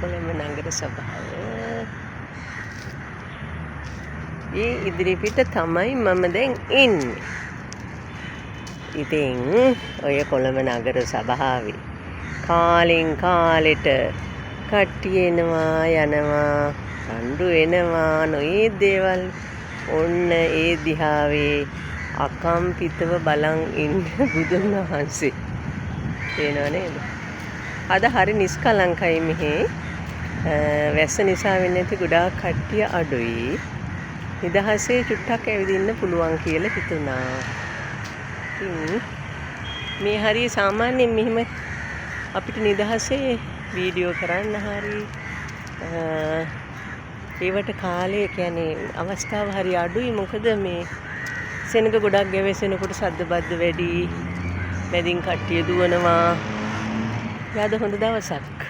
කොළඹ නගර සභාව. ඒ ඉදිරිපිට තමයි මම දැන් ඉන්නේ. ඉතින් ඔය කොළඹ නගර සභාවේ කාලෙන් කාලෙට කට්ටිය එනවා යනවා රණ්ඩු වෙනවා නොයේ දේවල්. ඔන්න ඒ දිහාවේ අකම්පිතව බලන් ඉන්න බුදුන් වහන්සේ පේනව නේද? අද හරි නිස්කලංකයි මෙහි. වැස්ස නිසා වෙන්නේ නැති ගොඩාක් කට්ටිය අඩුයි. නිදහසේ චුට්ටක් ඇවිදින්න පුළුවන් කියලා හිතුණා. ඉතින් මේ හරිය සාමාන්‍යයෙන් මෙහෙම අපිට නිදහසේ වීඩියෝ කරන්න හරි ඒවට කාලය කියන්නේ අවස්ථාව හරි අඩුයි. මොකද මේ සෙනඟ ගොඩක් ගැවසෙනකොට සද්ද බද්ද වැඩි, මැදින් කට්ටිය දුවනවා. අද හොඳ දවසක්.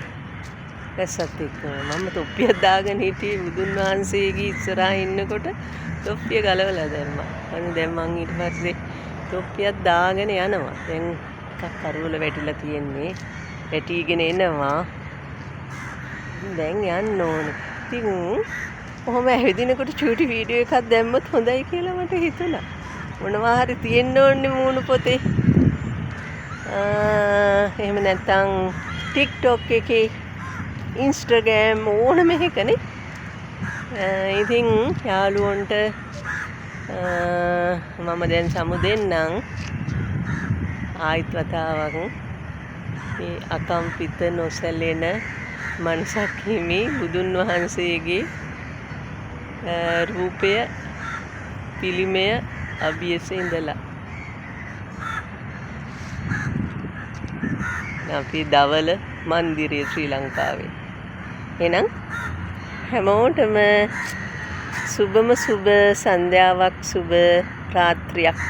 වැස්සත් එක්කම මම තොප්පියක් දාගෙන හිටියේ බුදුන් වහන්සේගේ ඉස්සරහා ඉන්නකොට තොප්පිය ගලවලා දැම්මා. අනේ දැන් මං ඊට පස්සේ තොප්පියක් දාගෙන යනවා. දැන් එකක් කරවල වැටිලා තියෙන්නේ. වැටිගෙන එනවා. දැන් යන්න ඕනේ. ඉතින් ඔහොම ඇවිදිනකොට චූටි වීඩියෝ එකක් දැම්මොත් හොඳයි කියලා මට හිතුණා. මොනවා හරි තියෙන්න ඕනේ මූණු පොතේ. එහෙම නැත්නම් TikTok එකේ, Instagram ඕනම එකනේ. ඉතින් යාළුවන්ට මම දැන් සමු දෙන්නම්. ආයිත් වතාවක් මේ අකම්පිත නොසැලෙන මනසක් හිමි බුදුන් වහන්සේගේ රූපය පිළිමය අභියස ඉඳලා අපි දවල මන්දිරය ශ්‍රී ලංකාවේ. එහෙනම් හැමෝටම සුබම සුබ සන්ධ්‍යාවක්, සුබ රාත්‍රියක්.